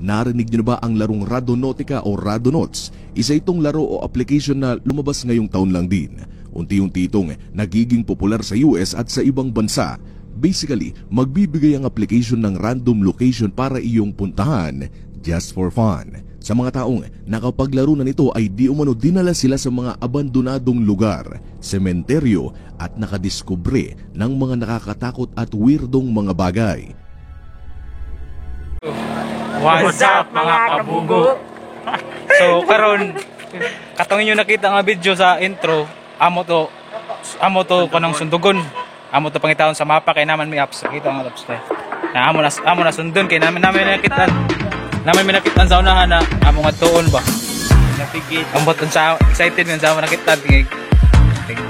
Narinig niyo na ba ang larong Randonautica o Randonauts? Isa itong laro o application na lumabas ngayong taon lang din. Unti-unti itong nagiging popular sa US at sa ibang bansa. Basically, magbibigay ang application ng random location para iyong puntahan just for fun. Sa mga taong nakapaglaro na nito ay di umano dinala sila sa mga abandonadong lugar, sementeryo at nakadiskubre ng mga nakakatakot at weirdong mga bagay. What's up, mga kabugo? So karon, katong inyo nakita nga video sa intro, amo to kanang sundugon. Amo to pangitaon sa mapa kay naman may apps. Kita ang apps kay. Na amo na sundon kay naman namin nakitaan. Naman may nakitaan sa unahan na amo nga tuon ba. Navigate. Ambot sa excited man sa amo nakitaan tingig.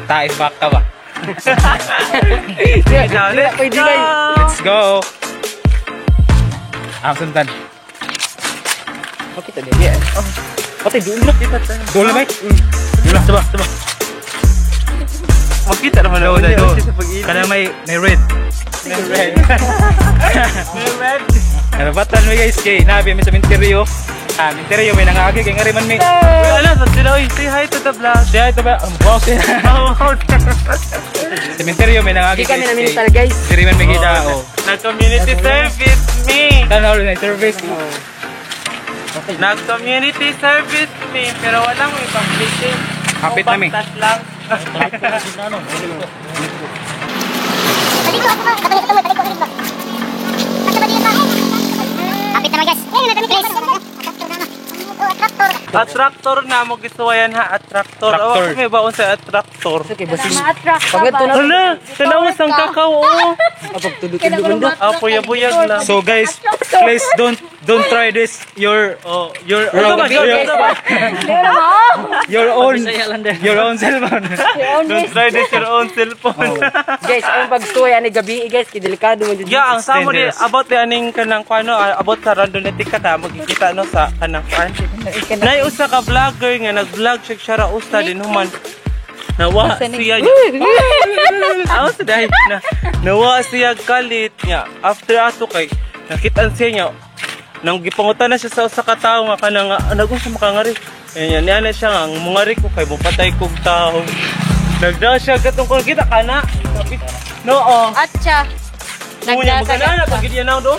Tais baka ba. Let's go! Let's go. Ang sundan. Makita din yan. Oh. Patay, dulo. Kita tayo. Dulo ba? Dulo, diba, diba. Makita naman Dulo, ako niya dulo. sa pag-ilog. Kana may red. May red. May red. Narabatan mi, guys, kay nabi mi sa minteryo. Ah, minteryo may nangaagi kay ngari man mi. Uy, ala, sa sila, uy, say hi to the vlog. Siya ito ba? Ang boss. Oh, Sementeryo may nangaagi. Hindi kami namintal, guys. Diri man mi kita oh. Nag-community service me. Tanaw na service. Nag-community service me, pero walang may pang-meeting. Hapit na mi. Baktas lang. Taliko ako ba? Taliko ako, taliko ako ba? Kapit naman, guys. Guys. Attractor. Attractor na mo gisuwayan ha, attractor. Tractor. Oh, may baon sa attractor. Okay, basin. Ma-attract ka ba? Hala, tanawas ang kakao oh. Ah, buyag-buyag lang. So guys, please don't try this your Oh, your your ano ba? your, Ano ba? your own cellphone. Don't try this your own cellphone. Guys, ang pagsuway ani gabi, guys, kay delikado man jud. Yeah, ang samo di Dangerous. about di aning kanang kuano, about sa Randonautica ta magkikita no sa kanang kuan. Nay usa ka vlogger nga nag-vlog siya siya ra usa din human. Nawa siya. Aw sa dahil na nawa siya kalit niya after ato kay nakitaan siya niya nang gipangutan na siya sa usa ka tawo nga kanang nagunsa makangari. Yan niya na siya nga ang mungari ko kay mupatay kog tawo. Nagda siya katong kung kita kana. No oh. Atcha. Nagda Nagdasa magana pag gid na do.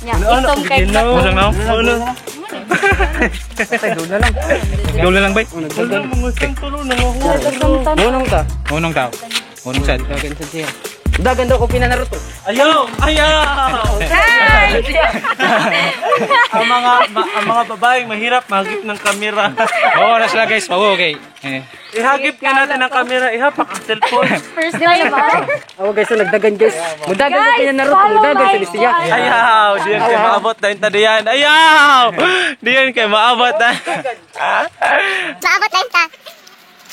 Nya, itom kay Ano na? Ano? Patay, dulo lang. Dulo lang bay. Wala mga tulo na nga. Nunong ka. Unong tao. Unong sad. Dagan sa siya. Dagan daw ko pinanaruto. Ayaw! Ayaw! Ang mga babaeng mahirap mahagip ng kamera. Oo, na sila, guys. Pawo okay. Eh. Ihagip nga natin ang kamera, ihapak ang cellphone. First time ba? Awa guys, so nagdagan, guys. Mudagan ko Guys, pinanaruto, follow mudagan my sa siya. Ayaw! Diyan kay maabot na yung tadiyan. Ayaw! Diyan kay maabot na. Maabot lang ta.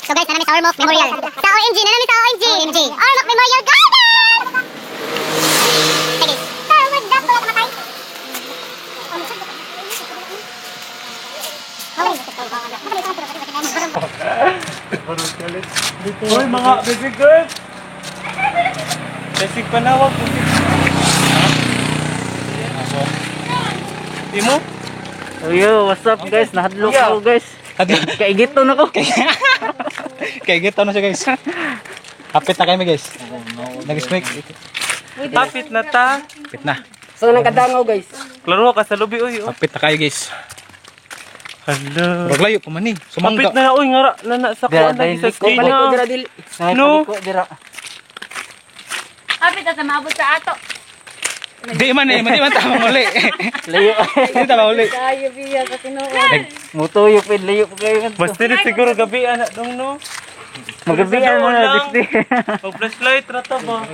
So guys, nanami sa Ormoc Memorial. Sa OMG, nanami sa OMG. MG. Ormoc Memorial Garden! Hey guys. Sa magdapo na matay. Hoy mga baby girl! Basic panawag. Di mo? Yo, what's up, guys? Nahadlok ko, guys. Kaigito na ko. Kay gito na siya, guys. Hapit na kami, guys. Nag-speak. Hapit na ta. Hapit na. So nang kadangaw, guys. Klaro ka sa lubi oy. Oh. Hapit na kayo, guys. Hala. Raglayo pa man eh. Hapit Sumangga. na na oy ngara na na sa kuan lagi sa Ko screen paliko na. dira dili. No. Dira. Hapit na sa maabot sa ato. Di man eh, di man tama uli. Layo. Di tama uli. Kayo biya sa tinuod. Mutuyo pid layo pa kayo. Basta rin siguro gabi anak dong no. Magabi Siguro mo na lang. dikti. Mag flashlight ra ta ba?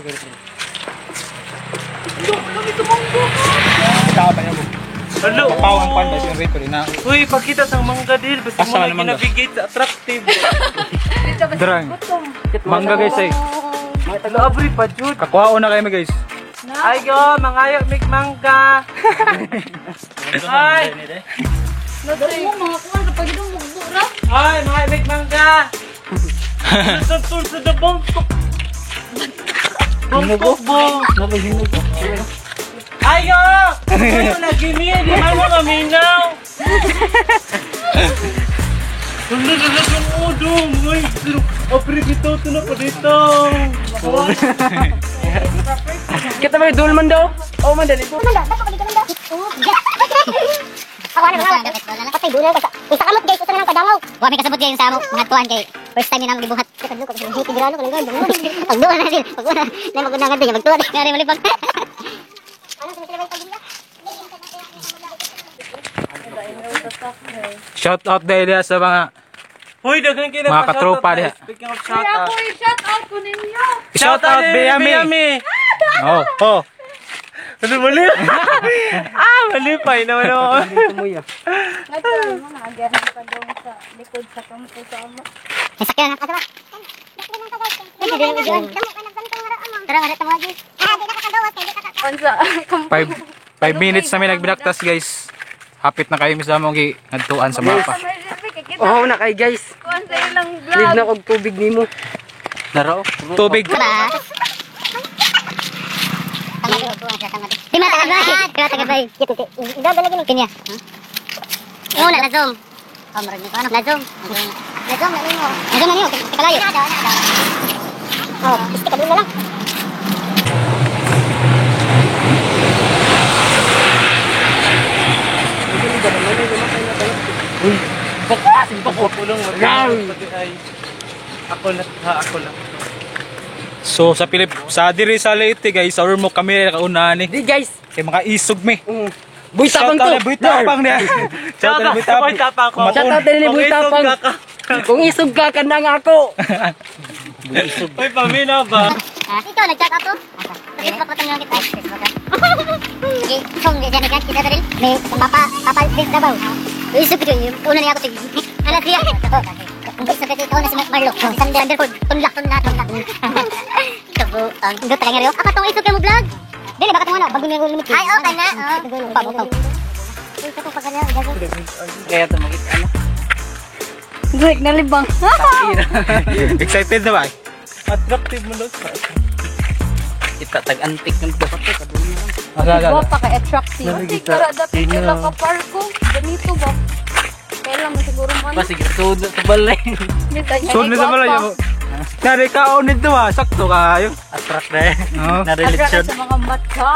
Tama pa niya mo. Hello. Paw ang pan ba si Enrico na. Uy, pakita sang mangga dil basta Asa mo man na ang mangga? navigate sa attractive. Drang. Mangga, guys eh. Laabri pa jud. Kakuhaon na kayo, guys. Ayo, mangayo mig mangga. Ay, Nagdari mo mga kuwan kapag ito mugbo ra. ay, mangayo mig mangga. Sa tul sa dabong. Bangkok bo. Ayo! Ayo lagi ni, di man mo maminaw. Wala na lang yung udong. Uy, pero apre bitaw to na pa dito. Kita may dul man daw. Oh man dali ko. Ako ano na patay dulan ka sa isa kamot guys, usa na lang kadangaw. Wa may kasabot guys sa amo mga tuan kay first time ni namo gibuhat. Kadlo ko GT grano ko lang pagduwa na sila. Pagduwa na magunangan din magtuwa ngari malipang. Ano sa Shout out dahil sa mga Hoy, daghan kayo mga katropa diha. Speaking of shout out. Ako i-shout out ko ninyo. Shout out Beyami. Oh, oh. Ano mali? Ah, mali pa ina ano. Ngato mo na agyahan pa daw sa likod sa kampo sa amo. Sakyan ka ba? Tara, wala tawag. Ah, di na ka kagawas, di ka Unsa? 5 minutes namin nagbinaktas guys. Hapit na kayo mismo among gi ngadtuan sa mapa. Oh na kay guys. Kuan sa ilang Need vlog. na kog tubig nimo. Laro. Tubig. Di mata ka bay. Di mata ka bay. Gagal lagi ni kanya. Una na zoom. Oh, marag ni ano? Na zoom. Na zoom na nimo. Na zoom na nimo. Kalayo. Oh, isti ka dun na lang. Bako pulong ay. Ako na ha, ako lang. So sa Pilip sa diri sa Leyte guys, sa Ormoc kami nakauna ni. Di guys. Kay mga isog mi. Boy tapang to. Shout out na Boy Tapang niya. Shout out na Boy Tapang. Boy Tapang ko. Shout out din ni Boy Kung isog Tapang. ka ka. Kung isog ka kanang ako. Hoy, paminaw ba? Ah, ikaw nag-chat ato. Sa Facebook pa lang kita. Facebook. Sige, kung di dyan kita rin. May papa papa big dabaw. Isog ko yung una niya ako sige. Alas siya. Kung isog ka ikaw na si Marlo. Sander Underford. Tunlak tunlak tunlak. Tabo ang indot talaga rin. Apa tong isog ka mo vlog? Dili baka tong ano, bago niya limit. Ay okay na. Oh. Pa pa. Uy, katong pagkanya, gago. Kaya to makita ano. Drake nalibang. Excited na ba? Attractive mo daw sa. Kita tag antik ng dapat to kadulong lang. Aga Wa pa ka attractive. Kasi kara dapat kaila ka parko. Ganito ba? Kailan mo siguro man. Basig sud sa balay. Sud na sa balay. Nari kaon nito ah, sakto kayo. Attract na eh. Oh. Attract sa mga mata.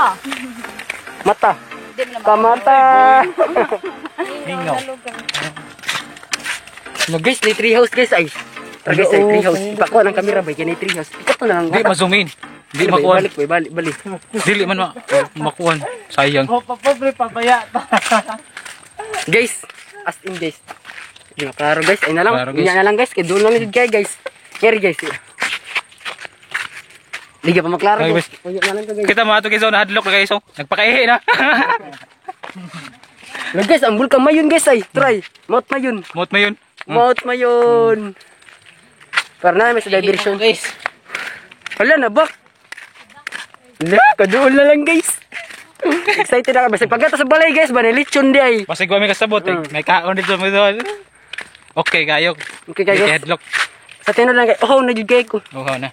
Mata. Di mo naman. Kamata. Hingaw. No guys, may tree house guys ay. Tara guys, ay tree house. Ipakuha ng kamera ba kay tree house. Ikaw na lang. Di ma-zoom in. Di makuha. Balik, balik, balik. Dili man makuha. Sayang. Oh, pobre pabaya. Guys, as in guys. Di na klaro guys, ay na lang. Klaro, guys. Unya na lang guys, kay doon lang gid guys. Kaya guys. Di ka pa maklaro Okay, guys. Unya na lang to guys. Kita mga to guys, oh, nahadlok na guys. Oh. Nagpakaihi na. No, guys, ang bulkan mayon guys ay. Try. Mount Mayon. Mot mo yun. Mount Mayon. Para na may sa diversion guys. Hala na ba? Hala, kadoon na lang guys. Excited na ka. Basta pagkata sa balay guys, ba lechon di ay. Basig wa may kasabot eh. May kaon dito mo doon. Okay kayo. Okay kayo. Di headlock. Sa tinod lang guys. Oh, nagyud kay ko. Okay na.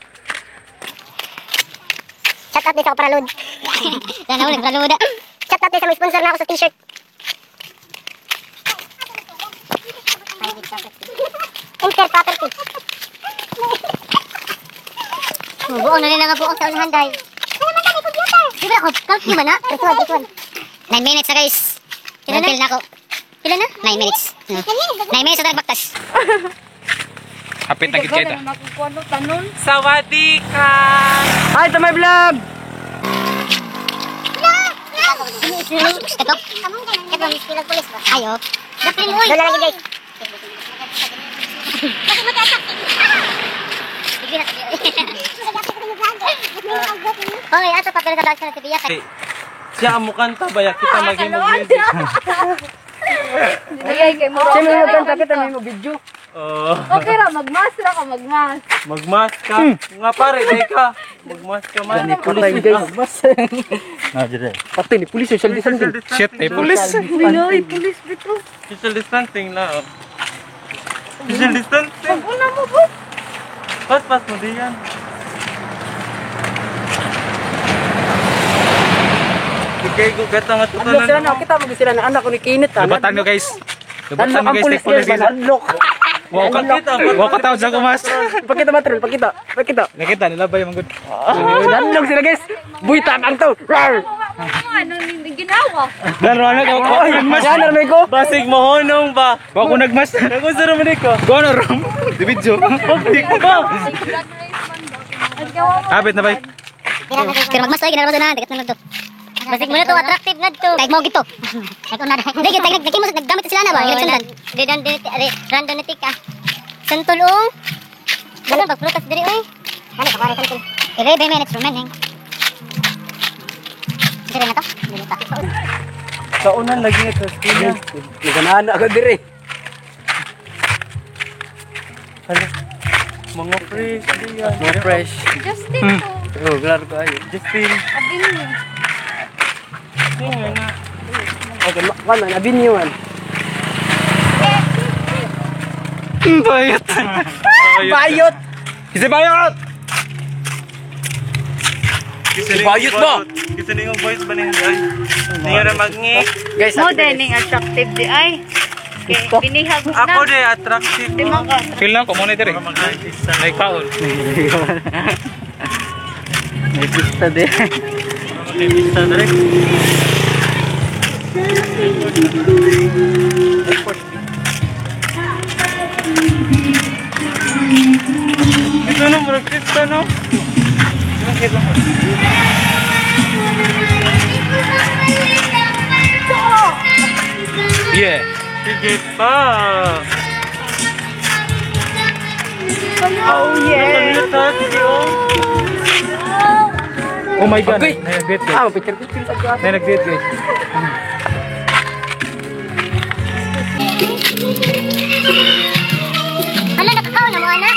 Shout out din sa Pralud. Sana ulit Pralud. Shout out din sa may sponsor na ako sa t-shirt. Inter property. Buong na nila nga buong sa unahan day. Ano man tani computer? Di ba ako calc man na? This one, this one. 9 minutes na guys. Pila na? Na ako. Pila na? 9 minutes. 9 minutes na tagbaktas. Hapit na gid kay ta. Tanon. Sawadee ka. Hi to my vlog. Ito? Ito, ayo. Doon lang guys. Hoy, ato papel sa vlog sa biya. Siya ang mukanta ba ya kita maging music. Ay, kay mo. Sino yung kanta kita may mo video? Oh, Okay ra, magmas ra ka, magmas. magmask ka. Nga pare, dai ka. Magmask ka man. Patay guys. Patay ni pulis social distancing. Shit, eh, pulis. Uy, pulis bito. Social distancing lang. Social distancing. Una mo po. Pas pas mo diyan. Kay ko gata nga to Adlok sila na, kita mo sila na anak ko ni Kinit. ah. Lubatan nyo guys. Lubatan Adlok nyo ang guys. pulis Take police guys. guys. Adlok. Wow ka. Wow ka tawad sa kumas. Pakita matrol, pakita. Pakita. Nakita nila ba yung mga Adlok sila guys. Buy tabang to. Rar. Ano ginawa? Laro na ko. Oy, Nagmas. yan na ko. Basig mohonong ba? Wa ko nagmas. Nagunsa ra man ko. Go na rom. Di video. Public ba? Abit na bay. Pero magmas tayo, ginarabasan na, dagat na to. Basig mo na to, attractive na to. Kay mo gito. Kay una. Hindi gyud nagkimo naggamit sila na ba? Ginagsundan. Randonetica. Santol ong. Dagan pagprutas diri oy. Ano pa santol. 11 minutes remaining. Diri na to. Diri pa. Kaunan lagi nga sa eskwela. Naganaan ako dire. Hala. Mga fresh diyan. Mga fresh. Justin to. Oh, klaro ko ayo. Justin. Abin mo. Tingnan na. Okay, man, abin man. Bayot. Bayot. Kasi bayot. Bayot ba? Kasi ningong voice ba niya ay? Ninyo ra magngi. Guys, Mo dining attractive di ay. Kay binihag na. Ako de attractive. Di man ka. Feel na ko mo na diri. Nay kaon. May pista din. Pista direct. Ito na, murag pista no? Yeah. Sige pa. Oh yeah. Sige oh. Oh my God. Okay. Nay nag-date guys. Ah, picture picture sa ko. Nay nag-date guys. Hala nakakaon na mo ana.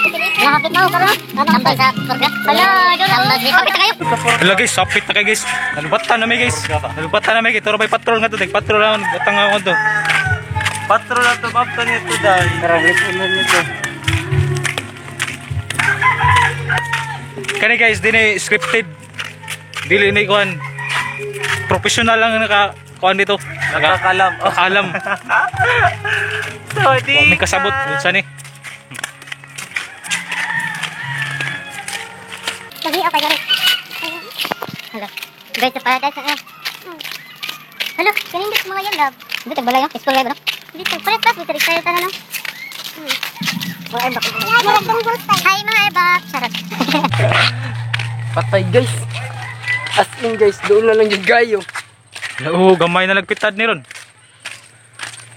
Nakapit na karon. Tambal sa kurga. Hala, tambal sa kapit na kayo. Hala guys, sapit na kayo guys. Nalubatan na may guys. Nalubatan na may guys. Turo may patrol nga to. Patrol lang. Butang nga to. Patrol na to, bapta niya to dahil. Tara, let's unan nito. Kani guys, dini scripted. Dili ni kuan. Professional lang naka kuan dito. Nakakalam. Oh. Alam. Sorry. May kasabot unsa ni. Lagi ako gari. Hala. Guys, sa paradise na. Hala, kanindot mga yan love. Dito balay ang school life no. Dito paret pas dito tayo tanan no. Mga airbag. Hi mga airbag. Charot. Patay guys. As in guys, doon na lang yung gayo. Oo, gamay na lagpitad ni ron.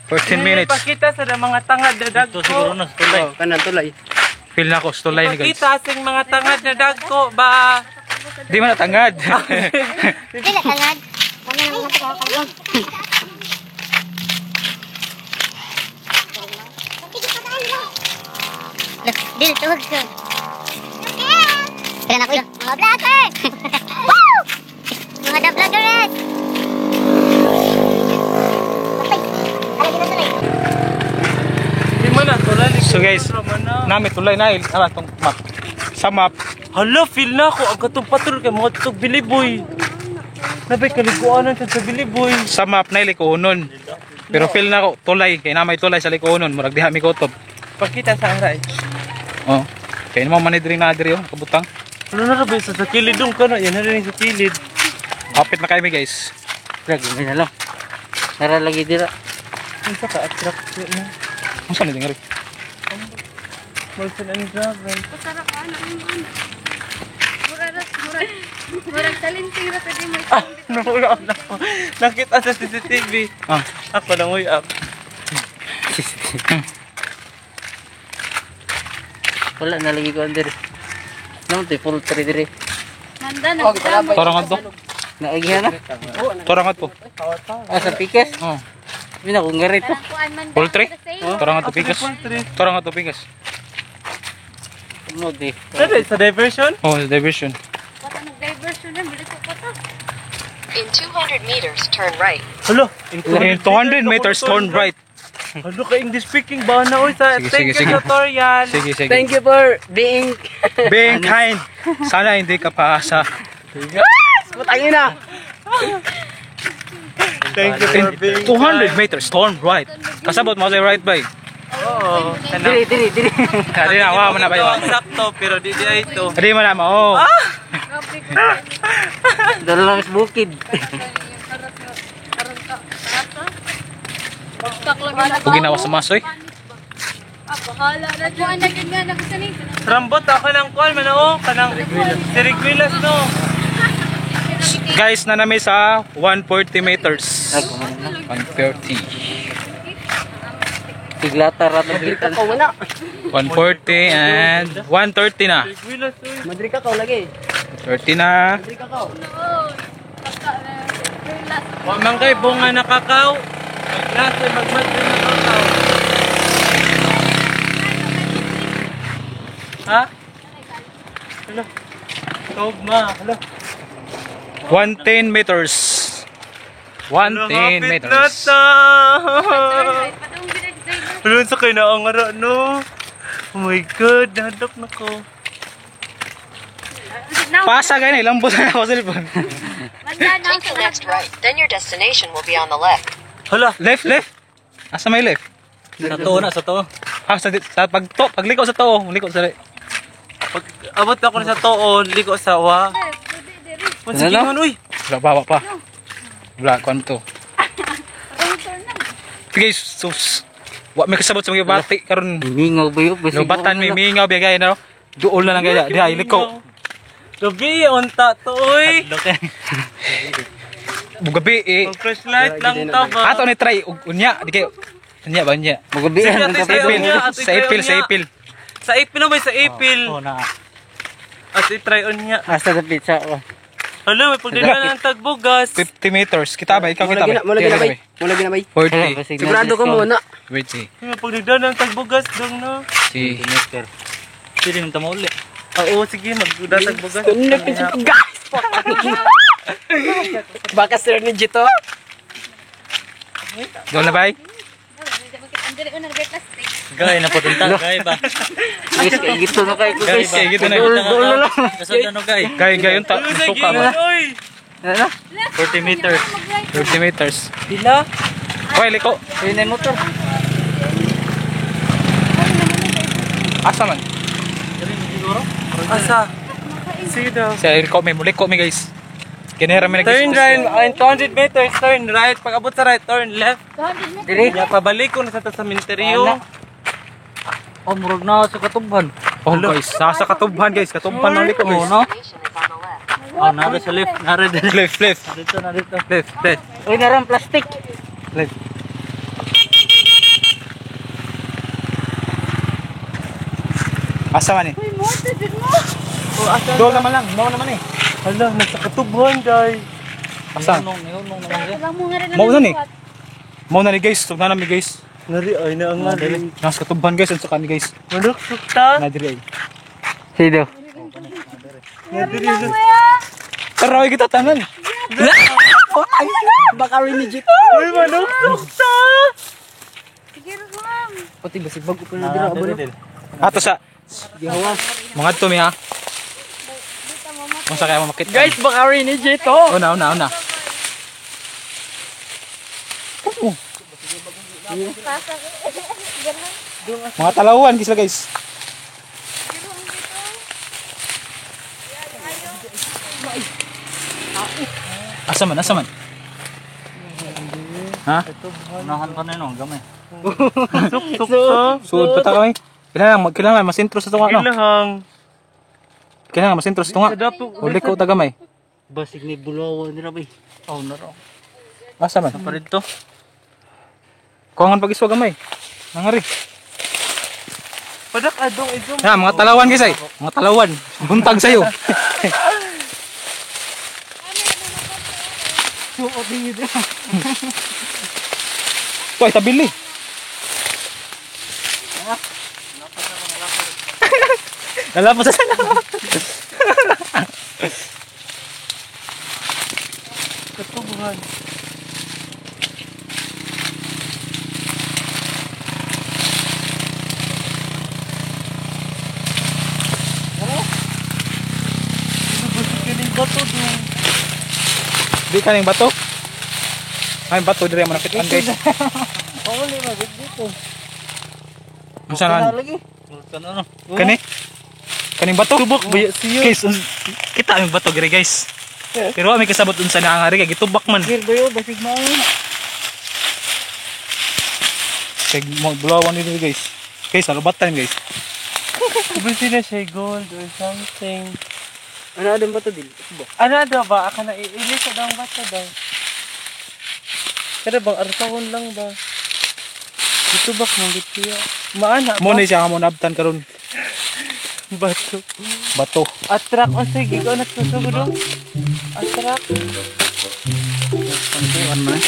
14 minutes. Pakita sa mga tangad na dagko. Oh, kanan tulay. Feel na ako, stulay ni guys. Pakita sa mga tangad na dagko ba? Di man natangad. Dili tangad. Kami nang mga Dili tuhog ko. Kaya na ko yun. Mga vlogger! Woo! Mga the vloggeres! Patay! Ala, dito tulay. Di mo na tulay. So guys, nami tulay na ala tong map. Sa map, Hala, feel na ako. Ang katong patrol kay mga tutog biliboy. Nabay kaliguanan siya sa biliboy. Sa map na likuonon. Pero feel na ako tulay kay na may tulay sa likuonon, murag diha mi kutob. Pakita sa aray. Oh. Kay mo man diri na diri oh, kabutang. Ano na rabi sa kilid dong ka na. Yan na rin sa kilid. Kapit na kayo mi guys. Lagi may na lang. Nara lagi dira. Unsa ka attract na. Unsa ni dingari? Molson and Gravel. Pasara ka ano yung ano. Murag talinting ra pwede mo. Ah, nahulog na ako. Nakita sa CCTV. Ah. Ako lang up. Wala na lagi ko under. Naman to full tree dire. Manda na. Torangat to. Naagihan na. Torangat po. Ah, sa pikas. Oh. Mina kung garito. Poultry? Torangat to pikas. Torangat to pikas. Mo di. Dali, sa diversion? Oh, diversion. Wala nag-diversion na bilis ko pa to. In 200 meters, turn right. Hala, In 200 meters turn right. Hala ka English speaking ba na oy sa Sige, thank sige, you sige. tutorial. Sige, sige. Thank you for being Being kind. Sana hindi ka paasa. Putangin na. Thank you for being 200 meters, turn right. Kasabot mo sa right bay. Oo. Diri, diri, diri. Kadi na, wa mo na ba yun? Sakto, pero di di ay ito. Kadi mo na mo, oh. Dala lang sa bukid. Kung ginawa sa masoy. Bahala na dyan. Rambot ako ng kuwan, man oo. Kanang Sirigwilas, no. Guys, na nami sa 140 meters. 130. Tiglata ra to. Madri ka wala. 140 and 130 na. Sirigwilas, uy. Madri ka lagi. 30 na. Madri ka ka. Wa man kay bunga na kakao. Maglasa, magmadri na kakao. Ha? Hala. Tugma. Hala. 110 meters. 110 Hapit na meters. ta. Hala, sa kayo naangara, no? Oh my God, nahadlok na ko. Pasa gani, lambot na ako cellphone. Take the next right, then your destination will be on the left. Hala. Left, left. Asa may left? Sa to na, sa to. Ah, sa pagto, pagliko sa to, liko sa Pag abot ako na sa tuon, liko sa wa. Sige man, uy. Wala bawa pa. Wala kuan to. Sige, sus. Wa may kasabot sa mga bati karon. Mingaw ba yun? Lubatan may mingaw biyagay na. Duol na lang gaya. Diha liko. Gabi, unta to, uy. Bugabi eh. Mag flashlight lang ta ba? Ato ni try og unya di kayo. Unya ba unya? Magabihan Sige, ang ate, Sa kape. ipil, unya, ate, sa ipil, try sa unya. ipil. Sa ipil no, may sa ipil. Oh, na. At i-try unya. Asa sa pizza. Hala, may pagdala ng tagbugas. 50 meters. Kita ba? Ikaw kita ba? Mula gina bay. Mula gina bay. 40. Sigurado ka muna. Wait, see. May pagdala ng tagbugas dong no. Si Pwede nang tama uli. Oo, sige, magduda tagbugas. Guys! Baka sir ni Jito. Doon na bay? Gay na pupunta, gay ba? Guys, kay gito na kayo guys. Kay gito na. Duol duol na lang. Kasod ano gay? Gay gay unta. Suka ba? Uy! Ano? 40 meters. 30 meters. Pila? Hoy, liko. Ayun na yung motor. Asa man? Asa? Sige daw. Sa liko may liko mi guys. Kinera mi Turn right, in 200 meters, turn right. Pag abot sa right, turn left. Dili. Ya, pabalik ko na sa cementerio. Oh, murag na sa katubhan. Oh guys, sa katubhan guys, katubhan ng liko guys. Oh, no? Destination is on the left. Oh, nara sa left, nara dito. Left, left, Dito na dito. left, left, Uy, narang plastic. left. Asa man eh? Doon naman lang, mo naman eh. Hala, nasa katubhan, day. Asa? Mo na ni. Mo na ni guys, tugna na mi guys. Nari, ay na ang nari. Nasa katubhan guys, unsa kami guys. Manok, sukta. Na diri ay. Sino? Nari, Tara kita tanan. Baka rin ni Jito. Uy, manok, sukta. Pati ba si bago pa na dira abo na. Ato sa Gihawas. mga to mi ha. Unsa kaya mo makita? Guys, baka rin ni Jito. Una, una, una. Oh. Mga talawan kisla guys. Asa man, asa man? Ha? Unahan pa na yun, gamay. Sukta. Sud pa ta kami. Kailangan kailangan masentro sa tunga no. Ilahang. Kailangan masentro sa tunga. Uli ko ta gamay. Basig ni bulawan dira bay. Oh, naro. Asa man? Pa dito. Kuangan pag-iswa gamay. Nangari. Padak adong idong. Ya, mga talawan guys ay. Mga talawan. Buntag sa'yo. Suot din dira. Ito ay tabili. Nalapos sa sana. Katubhan. Basig kaning bato dong. Di kaning bato. Ay bato dire mo nakitaan guys. Pauli ba dito? Unsa na? Lagi. Ano? Kani? Kaning bato? Tubok ba siya? Guys, kita ang bato dire guys. Pero wa may kasabot unsa na ang ari kay gitubak man. Gir bayo basig mao. Kay bulawan dito guys. Guys, alubatan guys. Busi na siya gold or something. Ano adong bato dil? Ano daw ba? Aka na iili sa daw bato daw. Kada bang arsawon lang ba? Gitubak mong gitiya. Maana Mo ba? ni siya mo nabtan karon. Bato. Bato. Attract o sige ko na susugod. Attract. Pantuan man.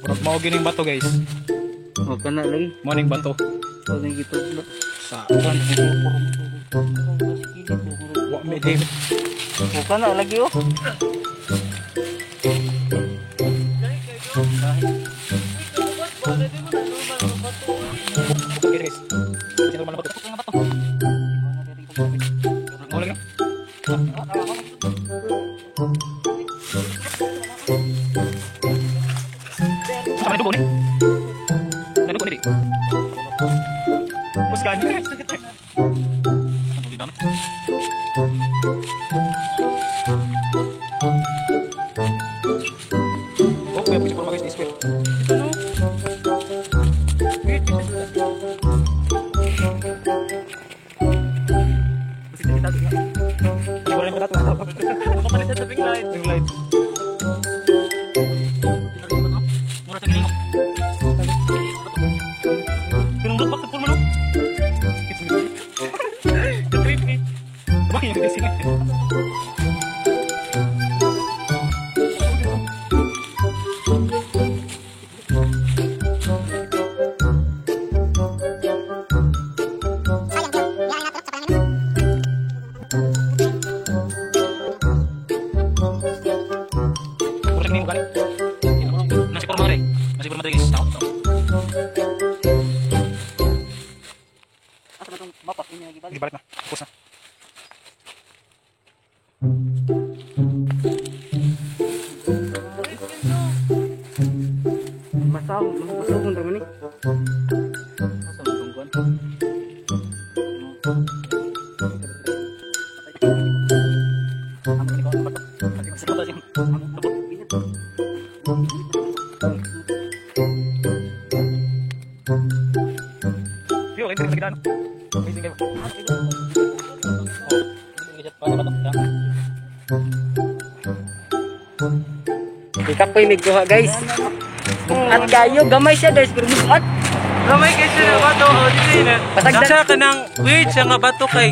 Murag mao gining bato guys. O kana lagi. Mo ning bato. O nang gitublo. Sa wa may di. O kana lagi oh. Okay guys. Sino man bato? Bato. Mo lagi. Sama dugo ni. Dugo ni. Bus gani. Oh, kuya, pusi guys, square. Light. Balik na. Tapos na. Masahog, masahog ra man ni. Asa man tong kuan? Yo, kayo sa gidaan. Amazing kayo. Ikapoy migkuha guys. At kayo gamay siya guys pero bugat. Gamay kay siya nga bato. O dili na. Pasagdan. Siya kanang weird siya nga bato kay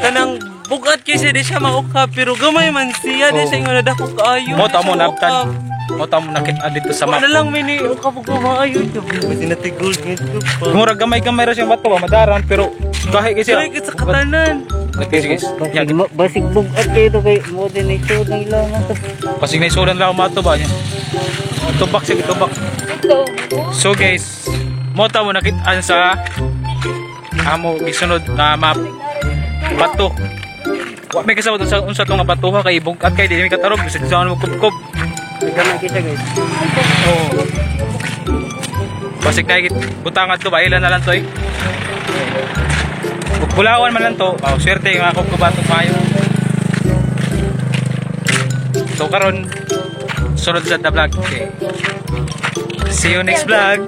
kanang bugat kay siya di siya maukab pero gamay man siya di siya ingon dako kaayo. Mo ta mo nabtan. Mo ta mo nakita dito sa map. Wala lang mini ukab ko maayo. Basi na gold nga pa. Murag gamay-gamay ra siyang bato ba madaran pero gahi kay siya. Kay sa katanan. Guys, guys. Yan. Basig bugat kayo to kay mo din ito ng ilaw mo to. Pasig na isulan lang mato ba niya. Tubak siya, tubak. So guys, mo ta mo nakitaan sa amo gisunod na map bato. Wa may kasabot unsa unsa to nga bato ha kay bug-at kay dili mi katarog bisag sa mo kubkob. Gamay kay siya guys. Oo. Basig na butangan to ba ilan na lang to eh. Bulawan man lang to. Oh, swerte nga kubkob ato maayo. So karon sunod sa the vlog. Okay. See you next vlog.